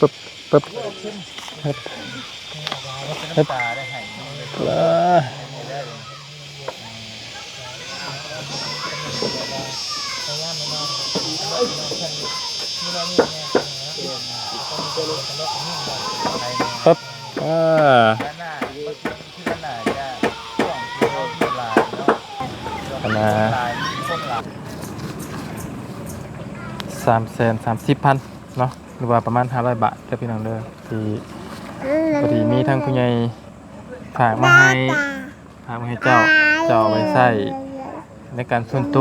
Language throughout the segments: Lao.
ປຶບ ປຶບ ເຮັດ ເຮັດ ເອີ ປຶບ ເອີ ອັນນ່າ ສາມແສນສາມສິບພັນເນາະ ຫຼືວ່າປະມານຫ້າຮ້ອຍບາດເດີພີ່ນ້ອງເດີ ທີ່ພໍດີມີທາງຜູ້ໃຫຍ່ຝາກມາໃຫ້ ຝາກມາໃຫ້ເຈົ້າ ເຈົ້າເອົາໄປໃຊ້ໃນການສ່ວນໂຕ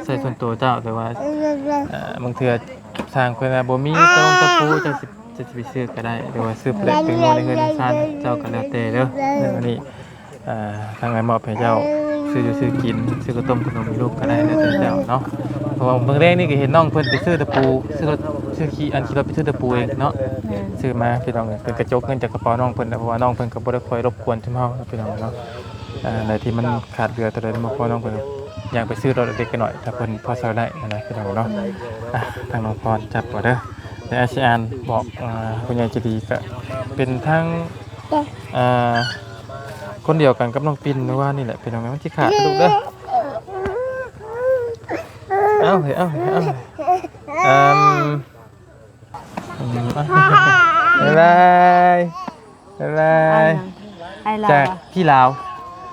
ໃຊ້ສ່ວນໂຕເຈົ້າ ແຕ່ວ່າ ເອີ ບາງເທື່ອຊ່າງເພິ່ນວ່າບໍ່ມີຕະຫຼົງຕະປູ ເຈົ້າຊິ ເຈົ້າຊິໄປຊື້ກໍໄດ້ ຫຼືວ່າຊື້ແປະແປງນົວໃນເຮືອນໃນຊານເຈົ້າກໍແລ້ວແຕ່ເດີ ອັນນີ້ ອ່າ ທາງອ້າຍມອບໃຫ້ເຈົ້າ ຊື້ຢູ່ຊື້ກິນ ຊື້ເຂົ້າຕົ້ມຂະໜົມໃຫ້ລູກກໍໄດ້ ແລ້ວແຕ່ເຈົ້າເນາະ ເພາະວ່າມື້ແລງນີ້ກໍເຫັນນ້ອງເພິ່ນໄປຊື້ຕະປູ ຊື້ລົດ ຊື້ຂີ່ ອັນ ຂີ່ລົດໄປຊື້ຕະປູເອງເນາະ ແມ່ນ ຊື້ມາພີ່ນ້ອງເອີຍ ເພິ່ນກໍຈົກເງິນຈາກກະເປົານ້ອງເພິ່ນ ເພາະວ່ານ້ອງເພິ່ນກໍບໍ່ໄດ້ຄ່ອຍລົບກວນຊຳເຮົາພີ່ນ້ອງເນາະ ອ່າ ໃດທີ່ມັນຂາດເຫຼືອຕົວໃດ ມາຂໍນ້ອງເພິ່ນ ຍ່າງໄປຊື້ລົດເລັກໆນ້ອຍໆ ຖ້າເພິ່ນພໍໃຊ້ໄດ້ຫັ້ນນະພີ່ນ້ອງເນາະ ອ່າ ທາງນ້ອງພອນຈັບເອົາເດີ ແຕ່ອາຊິອ່ານບອກ ອ່າ ຜູ້ໃຫຍ່ໃຈດີ ກໍເປັນທາງ ອ່າ ຄົນດຽວກັນກັບນ້ອງປິນມື້ວານນີ້ແຫຼະ ພີ່ນ້ອງເອີຍ ມັນຊິຂາດເດີລູກເດີ ເອົາເຮີ້ຍ ເອົາເຮີ້ຍ ເອົາເຮີ້ຍ ອືມ ອືມ ບາຍບາຍ ບາຍບາຍ ອ້າຍລາວ ຈາກພີ່ລາວ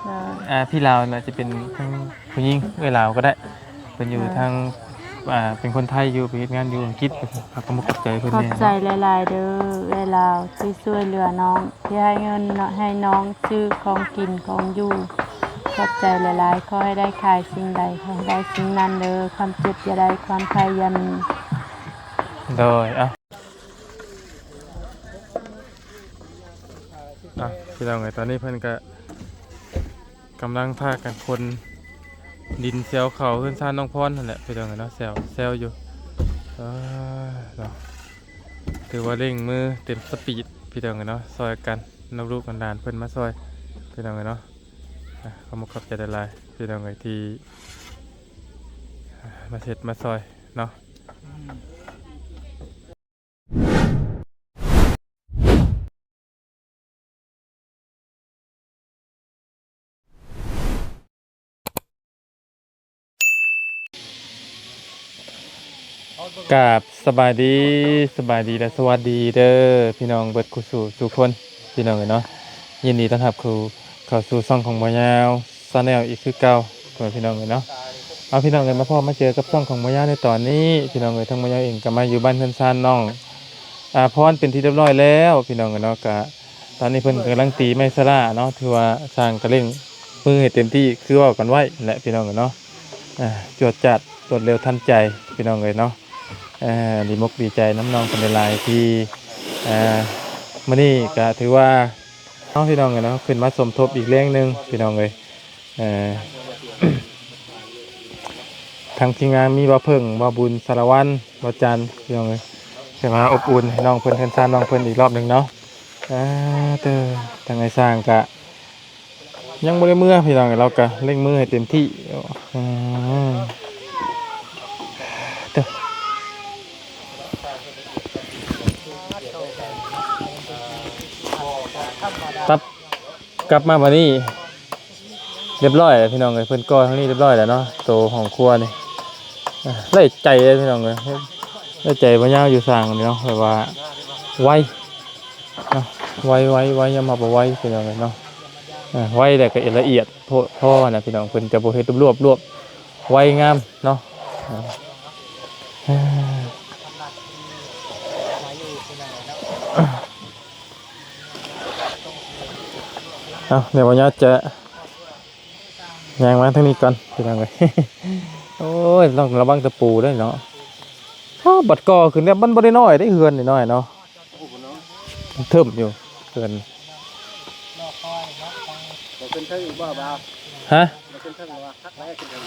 ເອີ ອ່າ ພີ່ລາວນະ ຈະເປັນທາງຜູ້ຍິງ ເອື້ອຍລາວກໍໄດ້ ເພິ່ນຢູ່ ເອີ ທາງ ອ່າ ເປັນຄົນໄທຢູ່ ໄປເຮັດງານຢູ່ອັງກິດ ເຮົາກໍມາຂອບໃຈເພິ່ນແດ່ເນາະ ຂອບໃຈຫຼາຍໆເດີ ເອື້ອຍລາວທີ່ຊ່ວຍເຫຼືອນ້ອງ ທີ່ໃຫ້ເງິນໃຫ້ນ້ອງຊື້ຂອງກິນຂອງຢູ່ ຂອບໃຈຫຼາຍໆ ຂໍໃຫ້ໄດ້ຂາຍສິ່ງໃດ ຂໍໃຫ້ໄດ້ສິ່ງນັ້ນເດີ ຄວາມເຈັບຢ່າໄດ້ ຄວາມໄຂ້ຢ່າມີ ໂດຍ ເອົາ ອ່ະ ພີ່ນ້ອງເອີຍ ຕອນນີ້ເພິ່ນກະກຳລັງພາກັນຂົນດິນແຊວເຂົ້າເຮືອນຊານນ້ອງພອນຫັ້ນແຫຼະ ພີ່ນ້ອງເອີຍເນາະ ແຊວ ແຊວຢູ່ ເອີ ເນາະ ຖືວ່າເລັ່ງມືເຕັມສະປີດ ພີ່ນ້ອງເອີຍເນາະ ຊ່ອຍກັນ ນຳລູກນຳຫຼານເພິ່ນມາຊ່ອຍ ພີ່ນ້ອງເອີຍເນາະ ອ່ະ ຂໍຂອບໃຈຫຼາຍໆ ພີ່ນ້ອງເອີຍ ທີ່ ອ່າ ມາເຮັດມາຊ່ອຍເນາະ. ກາບສະບາຍດີ ສະບາຍດີ ແລະ ສະຫວັດດີເດີ ພີ່ນ້ອງເບິດຄູ່ສູ່ ສູ່ຄົນ ພີ່ນ້ອງເອີຍເນາະ ຍິນດີຕ້ອນຮັບເຂົ້າ ເຂົ້າສູ່ຊ່ອງຂອງບ່າວຍາວ Channel ອີກຄືເກົ່າ ພໍ່ແມ່ພີ່ນ້ອງເອີຍເນາະ. ເອົາ ພີ່ນ້ອງເອີຍ ມາພໍ້ມາເຈີກັບຊ່ອງຂອງບ່າວຍາວໃນຕອນນີ້ ພີ່ນ້ອງເອີຍ ທາງບ່າວຍາວເອງກໍມາຢູ່ບ້ານເຮືອນຊານນ້ອງ ອາ ພອນເປັນທີ່ຮຽບຮ້ອຍແລ້ວ ພີ່ນ້ອງເອີຍເນາະ. ກະຕອນນີ້ເພິ່ນກຳລັງຕີໄມ້ສະຫຼາເນາະ ຖືວ່າຊ່າງກະເລັ່ງມືໃຫ້ເຕັມທີ່ ຄືເວົ້າກັນໄວ້ແຫຼະ ພີ່ນ້ອງເອີຍເນາະ. ອາ ຈວດຈາດ ລວດເລັວທັນໃຈ ພີ່ນ້ອງເອີຍເນາະ. ເອີ ດີມົກດີໃຈນຳນ້ອງເພິ່ນຫຼາຍໆ ທີ່ ເອີ ມື້ນີ້ກະຖືວ່າ ເນາະ ພີ່ນ້ອງເອີຍເນາະ ຂຶ້ນມາສົມທົບອີກແຮງໜຶ່ງ ພີ່ນ້ອງເອີຍ. ເອີ ທາງທີມງານມີບ່າວເຜິ້ງ ບ່າວບຸນ ສາລະວັນ ບ່າວຈັນ ພີ່ນ້ອງເອີຍ ເພິ່ນມາອົບອຸ່ນໃຫ້ນ້ອງເພິ່ນ ເຮືອນຊານນ້ອງເພິ່ນອີກລອບໜຶ່ງເນາະ. ເອີ ເຕີ ທາງອ້າຍຊ່າງກະຍັງບໍ່ໄດ້ເມືອ ພີ່ນ້ອງເອີຍ ລາວກະເລັ່ງມືໃຫ້ເຕັມທີ່. ອືມ ເຕີ ປັບ ກັບມາບັດນີ້ຮຽບຮ້ອຍແລ້ວ ພີ່ນ້ອງເອີຍ ເພິ່ນກໍ່ທາງນີ້ຮຽບຮ້ອຍແລ້ວເນາະ ໂຕຫ້ອງຄົວນີ້. ເອີ ໄດ້ໃຈເດ້ ພີ່ນ້ອງເອີຍ ໄດ້ໃຈບ່າວຍາວຢູ່ຊ່າງນີ້ເນາະ ແບບວ່າໄວເນາະ ໄວ ໄວ ໄວ ຍອມຮັບວ່າໄວ ພີ່ນ້ອງເອີຍເນາະ. ເອີ ໄວແລ້ວກໍລະອຽດ ໂພ ພໍນະ ພີ່ນ້ອງ ເພິ່ນຈະບໍ່ເຮັດລວບໆ ລວບ ໄວງາມເນາະ. ເອີ ເອົາ ດຽວບ່າວຍາວຈະຍ່າງມາທາງນີ້ກ່ອນ ພີ່ນ້ອງເອີຍ. ໂອ້ຍ ຕ້ອງລະວັງຕະປູເດ້ເນາະ. ໂອ້ ບັດກໍ່ຂຶ້ນແລ້ວ ມັນບໍ່ໄດ້ນ້ອຍເດ້ ເຮືອນນ້ອຍໆເນາະ ເທິ້ມຢູ່ເຮືອນ. ບໍ່ຂຶ້ນເທິງອີກບໍ່ບ່າວ? ຮະ? ບໍ່ຂຶ້ນເທິງບໍ່? ຄັກແລ້ວຂຶ້ນເທິງ.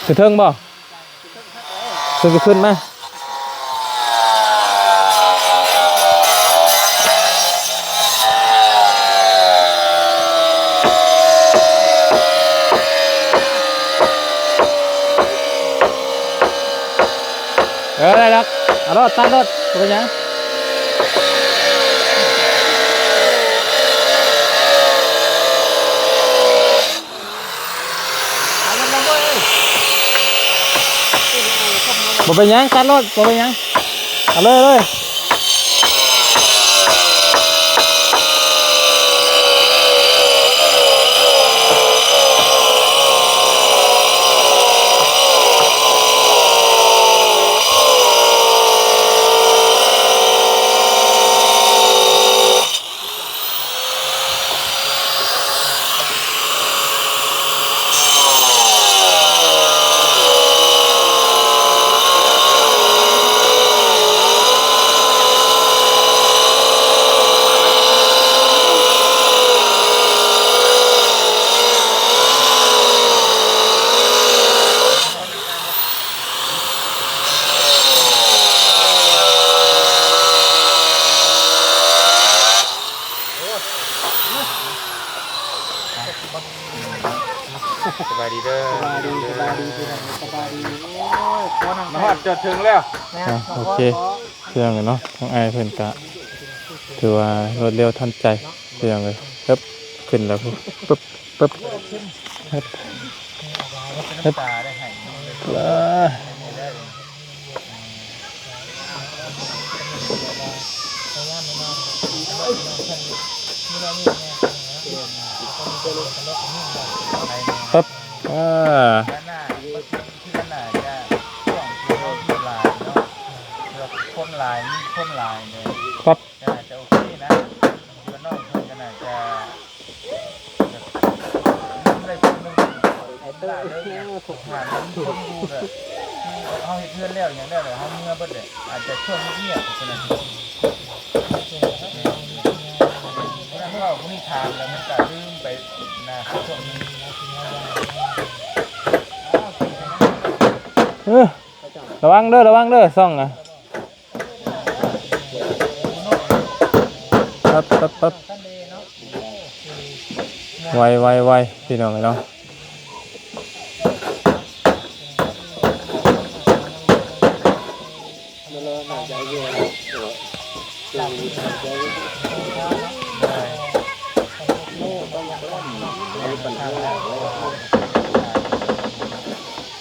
ຂຶ້ນເທິງບໍ່? ເພິ່ນຊິຂຶ້ນມາ. ເອີ ໄດ້ດອກ ເອົາໂລດ ຕັດໂລດ ບໍ່ເປັນຫຍັງ. ບໍ່ເປັນຫຍັງ ຕັດໂລດ ບໍ່ເປັນຫຍັງ ເອົາເລີຍ ເອົາເລີຍ. ສະບາຍດີເດີ ສະບາຍດີ ສະບາຍດີ ພີ່ນ້ອງ ສະບາຍດີ. ໂອ້ຍ ພໍນັ່ງ ມາຮອດຈອດເຖິງແລ້ວ. ແມ່ນ ອ່ະ ໂອເຄ ພີ່ນ້ອງເອີຍເນາະ ທາງອ້າຍເພິ່ນກະຖືວ່າລວດເລັວທັນໃຈ ພີ່ນ້ອງເອີຍ. ເອີບ ຂຶ້ນແລ້ວ ປຶບ ປຶບ ເອີບ ເອີບ ເອີບ ປຶບ ອ່າ ຄົນຫຼາຍ ມີຄົນຫຼາຍເດ້ ປັບ ກໍໜ້າຈະໂອເຄນະ ເພື່ອນນ້ອງເພິ່ນກໍໜ້າຈະ ນຳໄດ້ຄົນໜຶ່ງ ເອີ ເອີ ເອີ ທຸກງານມັນຄົນຢູ່ແຫຼະ ຄືເຮົາເຮັດເຮືອນແລ້ວຫຍັງແລ້ວ ເຮົາເມືອເບິດແຫຼະ ອາດຈະຊ່ວງງຽບໆ ເທົ່ານັ້ນ ເວົ້າຜູ້ນີ້ຖາມແລ້ວມັນກໍລືມໄປນະ ຊ່ວງໜຶ່ງ. ເອີ ລະວັງເດີ ລະວັງເດີ ຊ່ອງນະ. ປັບ ປັບ ປັບ ໄວ ໄວ ໄວ ພີ່ນ້ອງເອີຍເນາະ.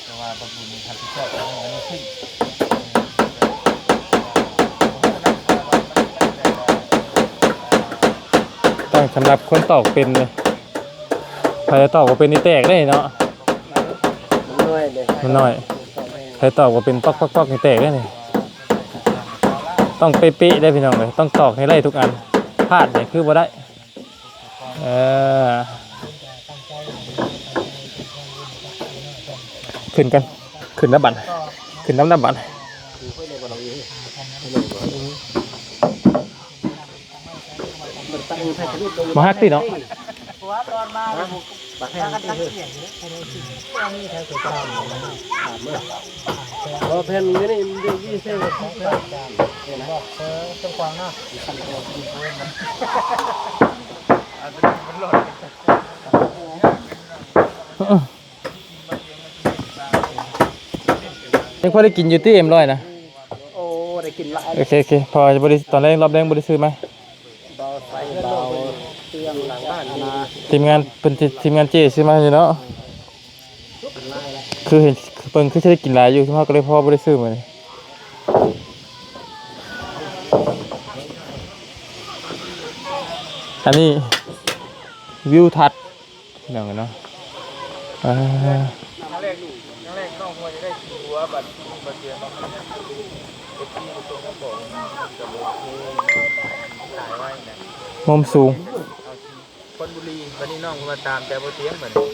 ແຕ່ວ່າບັກບຸນນີ້ຮັບຜິດຊອບເລື່ອງອັນນີ້ຂຶ້ນ ຕ້ອງສຳລັບຄົນຕອກເປັນເລີຍ ໃຜຕອກບໍ່ເປັນນີ້ແຕກເດ້ເນາະ ມັນນ້ອຍເດ້ ມັນນ້ອຍ ໃຜຕອກບໍ່ເປັນປອກໆໆນີ້ແຕກເດ້ນີ້ ຕ້ອງເປະໆເດ້ພີ່ນ້ອງເອີຍ ຕ້ອງຕອກໃຫ້ໄດ້ທຸກອັນ ພາດນີ້ຄືບໍ່ໄດ້. ເອີ ຂຶ້ນກັນ ຂຶ້ນນຳບັດ ຂຶ້ນນຳນຳບັດ ບໍ່ຮັກຕິເນາະ. ບໍ່ ແຜ່ນນີ້ມັນຢູ່ທີ່ເຊນຂອງເພິ່ນ ບອກເພິ່ນເຊິ່ງກວ້າງເນາະ ອັນນີ້ມັນຫຼອດ. ຍັງພໍໄດ້ກິນຢູ່ຕິ ເອັມຮ້ອຍນະ. ໂອ້ ໄດ້ກິນຫຼາຍ. ໂອເຄ ໂອເຄ ເພາະວ່າບໍ່ໄດ້ ຕອນແລງ ຮອບແລງບໍ່ໄດ້ຊື້ມາ. ບ່າວໄຊ ບ່າວເຄື່ອງຫຼັງບ້ານນະ ທີມງານເພິ່ນ ທີມງານເຈ້ຊື້ມາຢູ່ເນາະ. ຄືເຫັນເບິ່ງຄືຊິໄດ້ກິນຫຼາຍຢູ່ ເຮົາກໍເລີຍພໍບໍ່ໄດ້ຊື້ມື້ນີ້. ອັນນີ້ວິວທັດ ພີ່ນ້ອງເອີຍເນາະ ອ່າ ຄັ້ງແລກ ຄັ້ງແລກນ້ອງວ່າຈະໄດ້ກິນຫົວ ບັດນີ້ບັດເດມາ ເອັຟຊີ ເພິ່ນກໍບອກວ່າມັນກໍບໍ່ໂອເຄ ມັນຂາຍໄວນະ ມຸມສູງ ເອົາຊິ ຄອນບຸລີ ບັດນີ້ນ້ອງເພິ່ນວ່າຕາມໃຈບໍ່ຕຽງ ບັດນີ້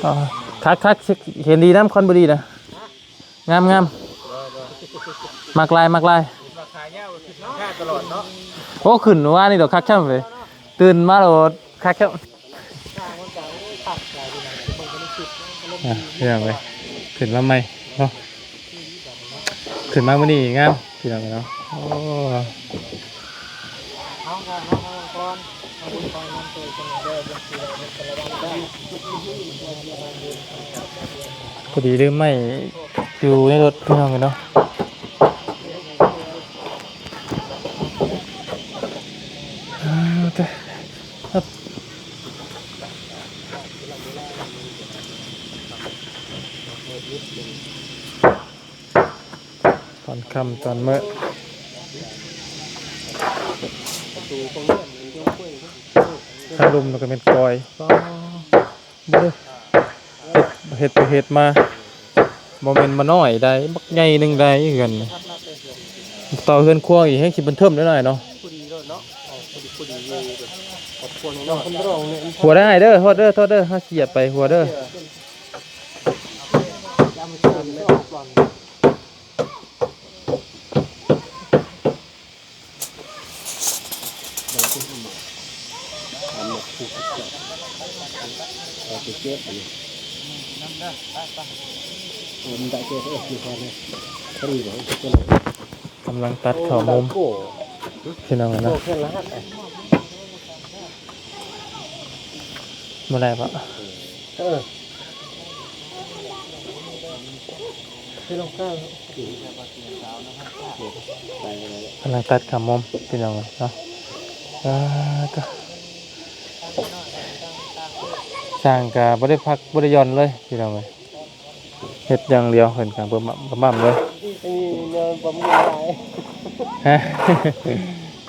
ອ່າ ຄັກໆ ເຫັນດີນຳຄອນບຸລີນະ. ງາມໆ ມັກຫຼາຍ ມັກຫຼາຍ ໂອ້ ຂຶ້ນມື້ວານນີ້ດອກ ຄັກຊ້ຳເລີຍ ຕື່ນມາໂລດ ຄັກຊ້ຳ. ອ່ະ ພີ່ນ້ອງເອີຍ ຂຶ້ນມາໃໝ່ເນາະ ຂຶ້ນມາມື້ນີ້ງາມ ພີ່ນ້ອງເອີຍເນາະ ໂອ້. ພໍດີລືມໄມ້ຢູ່ໃນລົດ ພີ່ນ້ອງເອີຍເນາະ ອ່າ ເອີ. ຄ່ຳຕອນມື້ ທາງລຸ່ມນັ້ນກໍແມ່ນກ້ອຍ ບໍ່ໄດ້ເຮັດ ເຮັດໄປເຮັດມາ ບໍ່ແມ່ນມານ້ອຍໃດ໋ ບັກໃຫຍ່ໜຶ່ງໃດ໋ ເຮືອນນີ້ ຕໍ່ເຮືອນຄົວອີກ ແຮງຊິບັນເທີມໄດ້ຫຼາຍເນາະ. ຫົວໄດ້ເດີ ໂທດເດີ ໂທດເດີ ເຮົາສຽບໄປຫົວເດີ. ກຳລັງຕັດເຂົ້າມຸມ ພີ່ນ້ອງເນາະ. ບໍ່ໄດ້ບໍ່? ເອີ ກຳລັງຕັດຂາມອມ ພີ່ນ້ອງເອີຍເນາະ. ອ່າ ກໍ ຊ່າງກໍບໍ່ໄດ້ພັກບໍ່ໄດ້ຢ່ອນເລີຍ ພີ່ນ້ອງເອີຍ. ເຮັດຢ່າງດຽວ ເພິ່ນກະບະໝ່ຳ ບະໝ່ຳເລີຍ. ມີແນວບຳລຸງຫຼາຍ ຮະ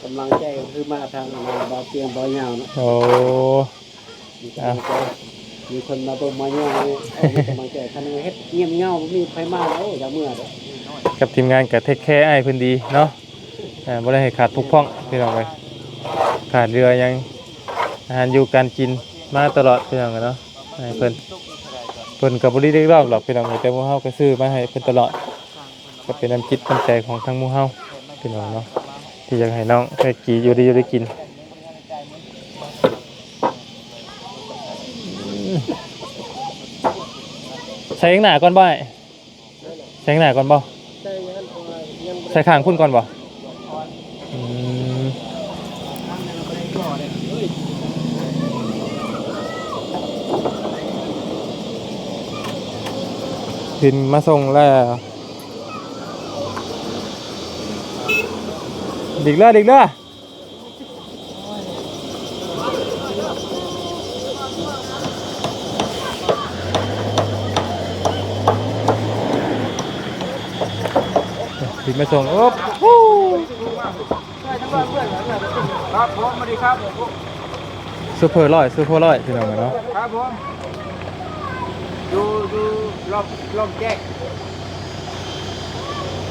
ກຳລັງໃຈກໍຄືມາທາງບ່າວຕຽງ ບ່າວຍາວເນາະ. ໂອ້ ມີກຳລັງໃຈ ມີຄົນມາເບິ່ງມາຍ່າງ ເອົາມີກຳລັງໃຈ. ຄັນເຮັດງຽບເຫງົາ ບໍ່ມີໃຜມາ ໂອ້ ຢາກເມືອເດີ້. ກັບທີມງານກໍເທກແຄອ້າຍເພິ່ນດີເນາະ. ອ່າ ບໍ່ໄດ້ໃຫ້ຂາດບົກຜ່ອງ ພີ່ນ້ອງເອີຍ. ຂາດເຫຼືອຫຍັງ ອາຫານຢູ່ການກິນມາຕະຫຼອດ ພີ່ນ້ອງເອີຍເນາະ. ໃຫ້ເພິ່ນ ເພິ່ນກໍບໍ່ໄດ້ຮຽກຮ້ອງດອກ ພີ່ນ້ອງເອີຍ, ແຕ່ໝູ່ເຮົາກໍຊື້ມາໃຫ້ເພິ່ນຕະຫຼອດ. ກໍເປັນນ້ຳຈິດນ້ຳໃຈຂອງທາງໝູ່ເຮົາ ພີ່ນ້ອງເນາະ ທີ່ຢາກໃຫ້ນ້ອງແພັກກີຢູ່ດີຢູ່ດີກິນ. ໃສ່ຂ້າງໜ້າກ່ອນບໍ່ອ້າຍ? ໃສ່ຂ້າງໜ້າກ່ອນບໍ່? ໃສ່ຫັ້ນ ເພາະວ່າຍັງບໍ່ໄດ້ ໃສ່ຂ້າງພຸ້ນກ່ອນບໍ່? ອືມ ດິນມາສົ່ງແລ້ວ. ດິກເດີ ດິກເດີ. ດິນມາສົ່ງ. ໂອ້ ครับผม สวัสดีครับผม. ซูເປີຮ້ອຍ ຊູເປີຮ້ອຍ ພີ່ນ້ອງເນາະ. ครับผม ຢູ່ ຢູ່ລອບ ລອບແຈ້ງ.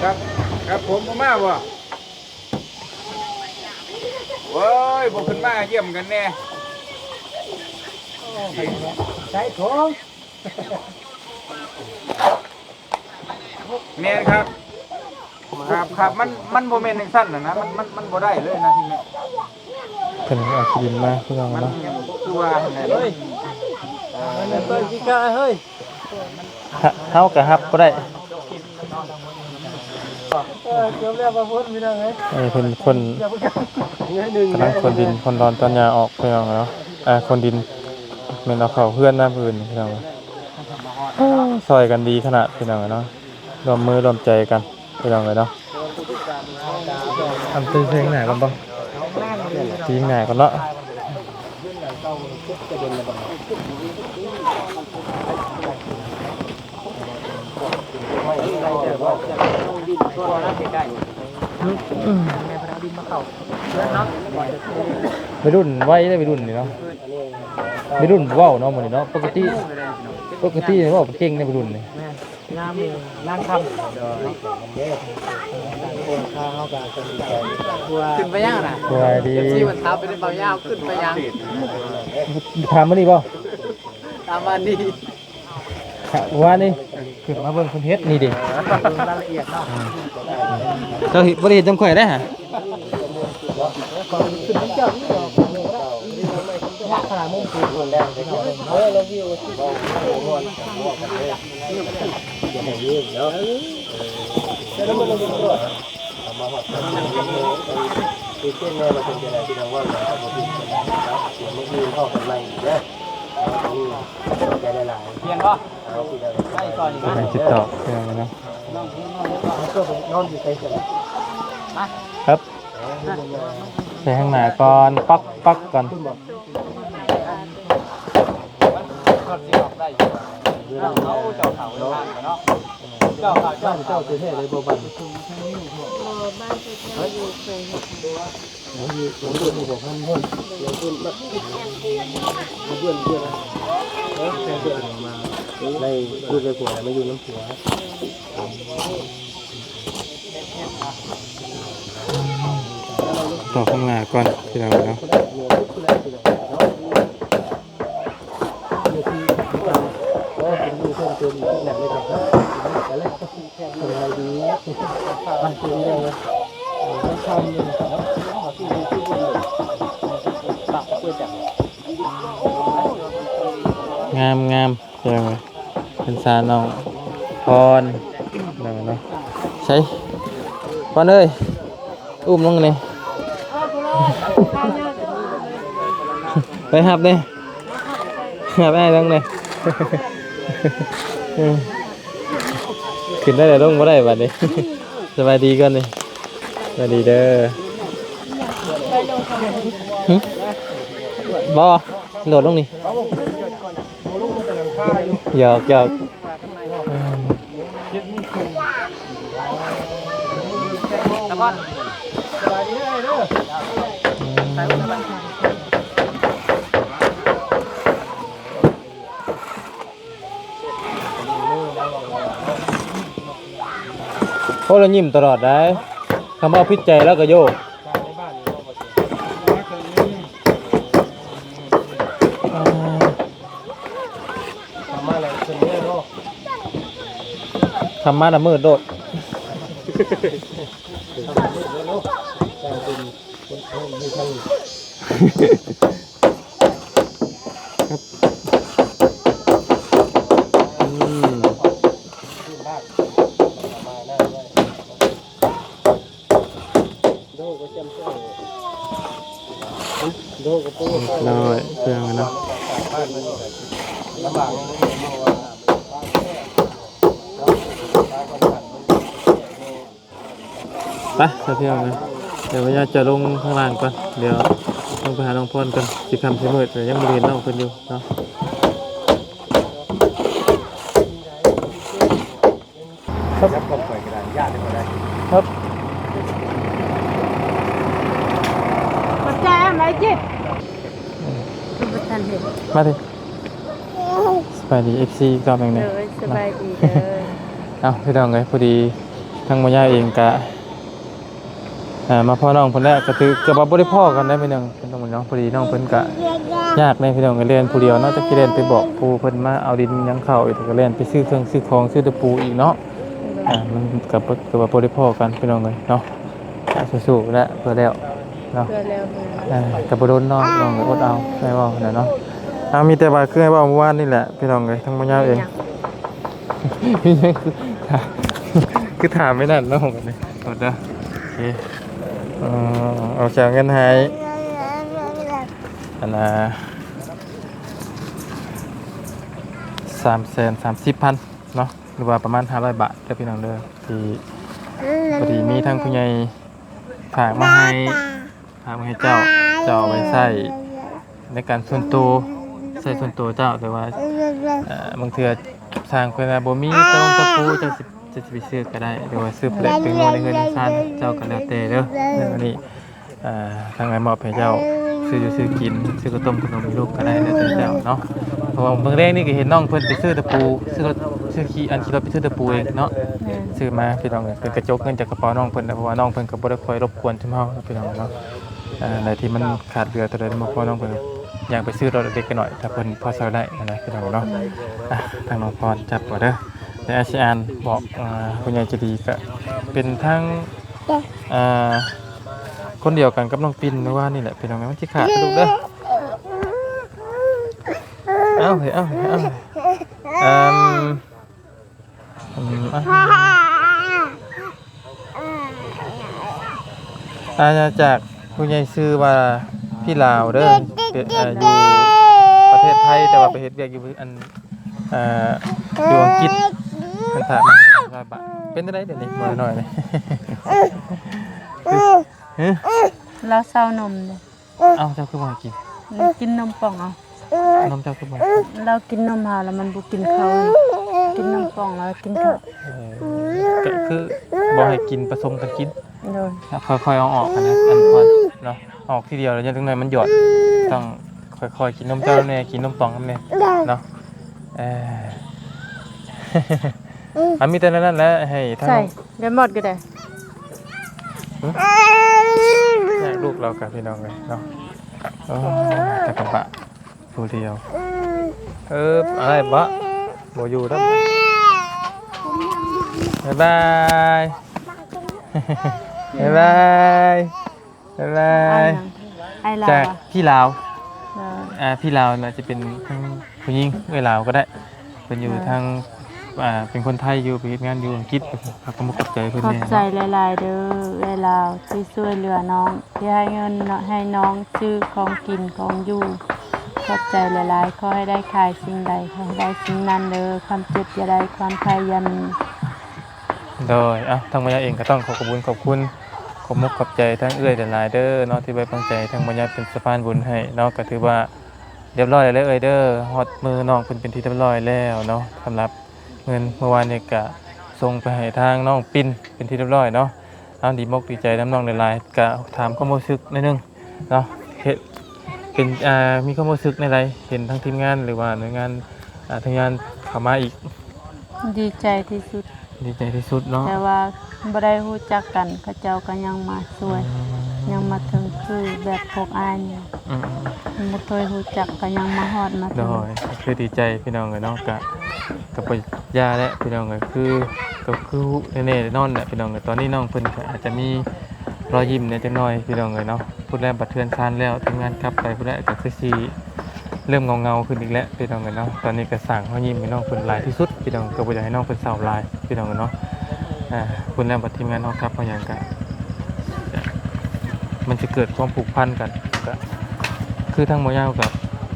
ครับ ครับ ຜົມບໍ່ມາບໍ່? ໂອ້ຍ ບໍ່ຂຶ້ນມາຢ້ຽມກັນແດ່. ໃສ່ຖົງ ແມ່ນຄັບ ຄັບ ຄັບ ມັນ ມັນບໍ່ແມ່ນຈັ່ງຊັ້ນນະ ມັນ ມັນ ມັນບໍ່ໄດ້ເລີຍນະ ທີ່ແມ່ນ ເພິ່ນເອົາຂີ້ດິນມາ ພີ່ນ້ອງເນາະ. ຄືວ່າຫັ້ນແຫຼະ ເອີ ເປີດກິນກາເຮີ້ຍ. ເຮົາກໍຮັບບໍ່ໄດ້. ເອີ ເກືອບແລ້ວ ບໍ່ພົ້ນ ພີ່ນ້ອງເອີຍ. ເອີ ເພິ່ນຄົນ ກຳລັງຂົນດິນຂົນດອນຕອນຫຍ້າອອກ ພີ່ນ້ອງເນາະ. ອ່າ ຂົນດິນແມ່ນເອົາເຂົ້າເຮືອນນະ ມື້ອື່ນ ພີ່ນ້ອງ. ໂອ້ ຊ່ອຍກັນດີຂະໜາດ ພີ່ນ້ອງເນາະ, ຮ່ວມມືຮ່ວມໃຈກັນ ພີ່ນ້ອງເອີຍເນາະ. ອັນຕີເທິງໜ້າກ່ອນບໍ່? ຕີໜ້າກ່ອນເນາະ. ອືມ ອືມ ໄວລຸ້ນໄວເດ້ ໄວລຸ້ນນີ້ເນາະ. ໄວລຸ້ນເວົ້າເນາະ ມື້ນີ້ເນາະ. ປົກກະຕິ ປົກກະຕິເວົ້າເກັ່ງເດ້ ໄວລຸ້ນນີ້. ງາມຢູ່ນາງຄຳ. ໂດຍ ຄົນຂ້າເຮົາກໍສະບາຍໃຈ. ຂຶ້ນໄປຍັງນະ? ສະບາຍດີ. ເອັຟຊີ ມັນຖາມໄປເວົ້າຍາວ ຂຶ້ນໄປຍັງ? ຖາມມື້ນີ້ບໍ່? ຖາມມື້ນີ້. ວານນີ້ຂຶ້ນມາເບິ່ງເພິ່ນເຮັດນີ້ເດ້. ເອີ ເບິ່ງລາຍລະອຽດເນາະ. ເຈົ້າເຮັດ ບໍ່ໄດ້ເຮັດນຳຂ້ອຍເດ້ຫະ. ໃສ່ຂ້າງໜ້າກ່ອນ ປັອກ ປັອກກ່ອນ. ເຈົ້າເຂົ້າ ເຈົ້າເຂົ້າ ເຈົ້າເຂົ້າ ເຈົ້າເຂົ້າ ເຈົ້າເຂົ້າ ເຈົ້າເຂົ້າ ເຈົ້າເຂົ້າ. ໃນລູກໃນຜົວມາຢູ່ນຳຜົວ. ຕໍ່ຂ້າງໜ້າກ່ອນ ພີ່ນ້ອງເນາະ. ງາມໆ ພີ່ນ້ອງເອີຍ ເປັນສາວນ້ອງພອນເນາະ. ໃສ ພອນເອີຍ ອຸ້ມລົງນີ້ ໄປຮັບເດ້ ຮັບອ້າຍລົງນີ້. ເອີ ຂຶ້ນໄດ້ແລ້ວ ລົງບໍ່ໄດ້ບັດນີ້. ສະບາຍດີກ່ອນນີ້ ສະບາຍດີເດີ. ຫຶ ບໍ່ ໂດດລົງນີ້ ຫຍອກໆ. ໂອ້ ລາວຍິ້ມຕະຫຼອດໄດ໋ ຄຳເວົ້າຜິດໃຈລາວກໍໂຍກ. ທຳມາແລ້ວເຊິ່ງເດີເນາະ ທຳມາລະມືດໂລດ. ອືມ ເລັກນ້ອຍເພື່ອນເນາະ. ໄປຊະພີ່ນ້ອງເອີຍ ດຽວບັນຍາຈະລົງຂ້າງລ່າງກ່ອນ ດຽວລົງໄປຫານ້ອງພອນກ່ອນ ຊິຄ່ຳຊິມືດແລ້ວ ຍັງບໍ່ໄດ້ເຫັນນ້ອງເພິ່ນຢູ່ເນາະ. ຄັບ ຈັບກ້ອງໄປກໍໄດ້ ຢ້ານກໍໄດ້ ຄັບ ຂອບໃຈອ້າຍຫຼາຍຈິດ ບໍ່ທັນເຫັນ ມາຕິ ສະບາຍດີ ເອັຟຊີ ອີກຮອບໜຶ່ງເດີ. ໂດຍ ສະບາຍດີເດີ. ເອົ້າ ພີ່ນ້ອງເອີຍ ພໍດີທາງໝໍຍາເອງກະ ອ່າ ມາພໍ້ນ້ອງເພິ່ນແລ້ວ ກະຖືເກືອບວ່າບໍ່ໄດ້ພໍ້ກັນໄດ້ມື້ໜຶ່ງ ພີ່ນ້ອງເນາະ. ພໍດີນ້ອງເພິ່ນກະຍາກແດ່ພີ່ນ້ອງເອີຍ ແລ່ນຜູ້ດຽວເນາະ ຈັກຊິແລ່ນໄປບອກຜູ້ເພິ່ນມາເອົາດິນຫຍັງເຂົ້າອີກ ແລ້ວກະແລ່ນໄປຊື້ເຄື່ອງຊື້ຂອງຊື້ຕະປູອີກເນາະ. ອ່າ ມັນກະບໍ່ ກະວ່າບໍ່ໄດ້ພໍ້ກັນພີ່ນ້ອງເອີຍເນາະ. ອ່າ ສູ້ໆແຫຼະ ເພື່ອແລ້ວເນາະ ເພື່ອແລ້ວ ເພື່ອແລ້ວ. ອ່າ ກະບໍ່ດົນເນາະ ນ້ອງກະອົດເອົາ ໄດ້ເວົ້າຫັ້ນແຫຼະເນາະ. ເອົາ ມີແຕ່ວ່າຄືໃຫ້ເວົ້າມື້ວານນີ້ແຫຼະ ພີ່ນ້ອງເອີຍ ທາງໝໍຍາເອງ ມີຫຍັງຄື ຄືຖາມໄປນັ້ນເນາະ ບັດນີ້ ໂອເຄ ເອີ ເອົາເອົາເງິນໃຫ້ ອັນນ່າ ສາມແສນສາມສິບພັນເນາະ ຫຼືວ່າປະມານຫ້າຮ້ອຍບາດເດີພີ່ນ້ອງເດີ ທີ່ ພໍດີມີທາງຜູ້ໃຫຍ່ຝາກມາໃຫ້ ຝາກມາໃຫ້ເຈົ້າ ເຈົ້າເອົາໄປໃຊ້ໃນການສ່ວນໂຕ ໃຊ້ສ່ວນໂຕເຈົ້າ ແຕ່ວ່າ ເອີ ບາງເທື່ອຊ່າງເພິ່ນວ່າບໍ່ມີຕະຫຼົງຕະປູ ເຈົ້າຊິ ເຈົ້າຊິໄປຊື້ກໍໄດ້ ຫຼືວ່າຊື້ແປະແປງນົວໃນເຮືອນໃນຊານເຈົ້າກໍແລ້ວແຕ່ເດີ. ອັນນີ້ ອ່າ ທາງອ້າຍມອບໃຫ້ເຈົ້າ ຊື້ຢູ່ຊື້ກິນ ຊື້ເຂົ້າຕົ້ມຂະໜົມໃຫ້ລູກກໍໄດ້ ແລ້ວແຕ່ເຈົ້າເນາະ. ເພາະວ່າເບິ່ງແລງນີ້ກໍເຫັນນ້ອງເພິ່ນໄປຊື້ຕະປູ ຊື້ລົດ ຊື້ຂີ່ ອັນ ຂີ່ລົດໄປຊື້ຕະປູເອງເນາະ. ແມ່ນ ຊື້ມາ ພີ່ນ້ອງເອີຍ ເປັນກະຈົກເງິນຈາກກະເປົານ້ອງເພິ່ນນະ ເພາະວ່ານ້ອງເພິ່ນກໍບໍ່ໄດ້ຄ່ອຍລົບກວນຊຸມເຮົານະ ພີ່ນ້ອງເນາະ. ອ່າ ໃນທີ່ມັນຂາດເຫຼືອຕົວໃດບໍ່ພໍ ນ້ອງເພິ່ນ ຍ່າງໄປຊື້ລົດເລັກໆນ້ອຍໆ ຖ້າເພິ່ນພໍຊ່ອຍໄດ້ຫັ້ນນະ ພີ່ນ້ອງເນາະ. ອ່າ ທາງນ້ອງພອນຈັບບໍ່ເດີ ດຽວອ້າຍຊິອ່ານບອກ ອ່າ ຜູ້ໃຫຍ່ໃຈດີ ກະເປັນທາງ ອ່າ ຄົນດຽວກັນກັບນ້ອງປິນມື້ວານນີ້ແຫຼະ ພີ່ນ້ອງເອີຍ ມັນຊິຂາດເດີລູກເດີ. ເອົາເຮີ້ຍ ເອົາເຮີ້ຍ ເອົາເຮີ້ຍ ອືມ ອືມ ອ່ະ ອານາຈັກຜູ້ໃຫຍ່ຊື່ວ່າພີ່ລາວເດີ ເປັນ ເອີ ຢູ່ປະເທດໄທ ແຕ່ວ່າໄປເຮັດວຽກຢູ່ອັນ ເອີ ຢູ່ອັງກິດ ເພິ່ນຝາກມາຫ້າຮ້ອຍບາດ. ເປັນຈັ່ງໃດດຽວນີ້ ໝໍນ້ອຍນີ້? ຮະ? ລາວເຊົານົມເດ້. ເອົ້າ ເຈົ້າຄືບໍ່ໃຫ້ກິນ? ກິນນົມປ່ອງເອົາ. ນົມເຈົ້າຄືບໍ່ໃຫ້ກິນ? ລາວກິນນົມເຮົາແລ້ວມັນບໍ່ກິນເຂົ້າ. ກິນນົມປ່ອງແລ້ວກິນເຂົ້າ. ເອີ. ກໍຄືບໍ່ໃຫ້ກິນປະສົມກັນກິນ ໂດຍ ຄ່ອຍໆເອົາອອກຫັ້ນນະ ອັນເນາະ ອອກທີດຽວແລ້ວ ຢ່າງນ້ອຍມັນຢອດ ຕ້ອງຄ່ອຍໆກິນນົມເຈົ້າແດ່ ກິນນົມປ່ອງນຳແດ່ ເນາະ ເອີ ອັນມີແຕ່ນັ້ນແຫຼະ ໃຫ້ທາງ ໃສ່ ແມ່ມອດກໍໄດ້ ລູກເຮົາກັບພີ່ນ້ອງເອີຍເນາະ ໂອ້ ຕາກະບະ ຜູ້ດຽວ ເອີ ອາຍບໍ່ ບໍ່ຢູ່ແລ້ວ ບາຍບາຍ ບາຍບາຍ ບາຍບາຍ ອ້າຍຫຍັງ? ອ້າຍລາວ ຈາກ ອະ ພີ່ລາວ ເອີ ອ່າ ພີ່ລາວນະ ຈະເປັນທາງຜູ້ຍິງ ເອື້ອຍລາວກໍໄດ້ ເພິ່ນຢູ່ ເອີ ທາງ ອ່າ ເປັນຄົນໄທຢູ່ ໄປເຮັດງານຢູ່ອັງກິດ ກໍຂອບໃຈເພິ່ນ ຂອບໃຈຫຼາຍໆເດີ ເອື້ອຍລາວທີ່ຊ່ວຍເຫຼືອນ້ອງ ທີ່ໃຫ້ເງິນໃຫ້ນ້ອງຊື້ຂອງກິນຂອງຢູ່ ຂອບໃຈຫຼາຍໆ ຂໍໃຫ້ໄດ້ຂາຍສິ່ງໃດ ຂໍໃຫ້ໄດ້ສິ່ງນັ້ນເດີ ຄວາມເຈັບຢ່າໄດ້ ຄວາມໄຂ້ຢ່າມີ ໂດຍ ເອົ້າ ທາງບ່າວເອງກໍຕ້ອງຂໍຂອບຄຸນຂອບຄຸນ ຂອບມຸກຂອບໃຈທາງເອື້ອຍຫຼາຍໆເດີເນາະ ທີ່ໄວ້ວາງໃຈທາງບ່າວເປັນສະພານບຸນໃຫ້ເນາະ ກໍຖືວ່າ ຮຽບຮ້ອຍແລ້ວເອື້ອຍເດີ ຮອດມືນ້ອງເພິ່ນເປັນທີ່ຮຽບຮ້ອຍແລ້ວເນາະ ສຳລັບເງິນເມື່ອວານນີ້ກະສົ່ງໄປໃຫ້ທາງນ້ອງປິນເປັນທີ່ຮຽບຮ້ອຍເນາະ ເອົາ ດີມົກດີໃຈນຳນ້ອງຫຼາຍໆ ກະຖາມຄວາມຮູ້ສຶກໜ້ອຍໜຶ່ງເນາະ ເຮັດ ເປັນ ອ່າ ມີຄວາມຮູ້ສຶກແນວໃດ ເຫັນທາງທີມງານ ຫຼືວ່າໜ່ວຍງານ ອ່າ ທາງງານເຂົ້າມາອີກ? ດີໃຈທີ່ສຸດ ດີໃຈທີ່ສຸດເນາະ ແຕ່ວ່າບໍ່ໄດ້ຮູ້ຈັກກັນ ເຂົາເຈົ້າກໍຍັງມາຊ່ວຍ ອືມ ຍັງມາເຖິງຄືແບບພວກອ້າຍນີ້ ອືມໆ ບໍ່ເຄີຍຮູ້ຈັກກໍຍັງມາຮອດມາເຖິງ ໂດຍ ກໍຄືດີໃຈພີ່ນ້ອງເອີຍເນາະ ກະ ກໍບໍ່ຢ່າແຫຼະພີ່ນ້ອງເອີຍ ຄື ກໍຄືຮູ້ແນ່ໆນອນແຫຼະພີ່ນ້ອງເອີຍ ຕອນນີ້ນ້ອງເພິ່ນກໍອາດຈະມີ ລອຍຍິ້ມແດ່ຈັກໜ້ອຍພີ່ນ້ອງເອີຍເນາະ ພຸ້ນແຫຼະ ບັດເຮືອນຊານແລ້ວ ທຳງານກັບໄປພຸ້ນແຫຼະ ກໍຄືຊິເລີ່ມເຫງົາໆຂຶ້ນອີກແຫຼະພີ່ນ້ອງເອີຍເນາະ ຕອນນີ້ກໍສ້າງຮອຍຍິ້ມໃຫ້ນ້ອງເພິ່ນຫຼາຍທີ່ສຸດພີ່ນ້ອງ ກໍບໍ່ຢາກໃຫ້ນ້ອງເພິ່ນເສົ້າຫຼາຍພີ່ນ້ອງເອີຍເນາະ ອ່າ ພຸ້ນແລ້ວບັດທີມງານເຮົາກັບເຮົາຫຍັງກໍ ມັນຈະເກີດຄວາມຜູກພັນກັນ ກໍຄືທາງໝໍຍາວກໍ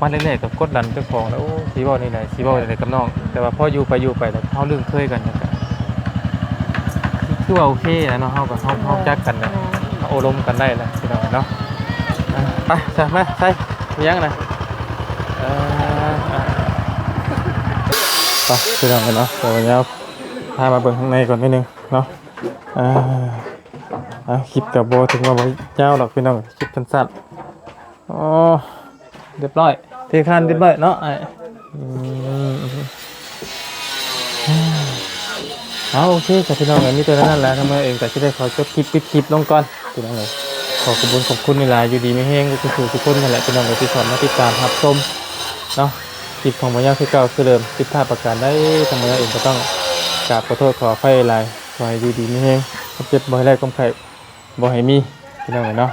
ມາແລກໆກໍກົດດັນເຈົ້າຂອງແລ້ວ ໂອ້ ຊິເວົ້າແນວໃດ ຊິເວົ້າແນວໃດກັບນ້ອງ ແຕ່ວ່າພໍຢູ່ໄປຢູ່ໄປແລ້ວເຮົາລຶ້ງເຄີຍກັນ ແລ້ວກໍຄືວ່າໂອເຄແລ້ວເນາະ ເຮົາກໍ ເຮົາ ເຮົາຈັກກັນແລ້ວ ແມ່ນ ເຮົາໂອ້ລົມກັນໄດ້ແລ້ວພີ່ນ້ອງເນາະ ອ່າ ໄປຊະ ມາໃສ່ ມີຫຍັງນະ ເອີ ອ່າ ໄປພີ່ນ້ອງເນາະ ດຽວຍາວພາມາເບິ່ງຂ້າງໃນກ່ອນໜ້ອຍໜຶ່ງເນາະ ອ່າ ອ່າ ຄລິບກໍບໍ່ ຖືວ່າບໍ່ຍາວດອກພີ່ນ້ອງ ຄລິບສັ້ນໆ ອໍ ຮຽບຮ້ອຍ ເທຄານຮຽບຮ້ອຍເນາະອ້າຍ ອືມ ເອົາ ໂອເຄ ສະພີ່ນ້ອງເອີຍ ມີແຕ່ນັ້ນແຫຼະ ທາງເມືອງເອງກໍຊິໄດ້ຂໍຈົບຄລິບ ປິດຄລິບລົງກ່ອນພີ່ນ້ອງເອີຍ ຂໍຂອບຄຸນຂອບຄຸນຫຼາຍໆ ຢູ່ດີມີແຮງເບິດສູ່ທຸກຄົນນັ້ນແຫຼະພີ່ນ້ອງເອີຍ ທີ່ເຂົ້າມາຕິດຕາມຮັບຊົມເນາະ ຄລິບຂອງໝໍຍາວຄືເກົ່າຄືເດີມ ຜິດພາດປະການໃດ ທາງເມືອງເອງກໍຕ້ອງກາບຂໍໂທດຂໍອະໄພຫຼາຍ ຂໍໃຫ້ຢູ່ດີມີແຮງ ຄວາມເຈັບບໍ່ໃຫ້ໄດ້ ຄວາມໄຂ້ບໍ່ໃຫ້ມີ ພີ່ນ້ອງເອີຍເນາະ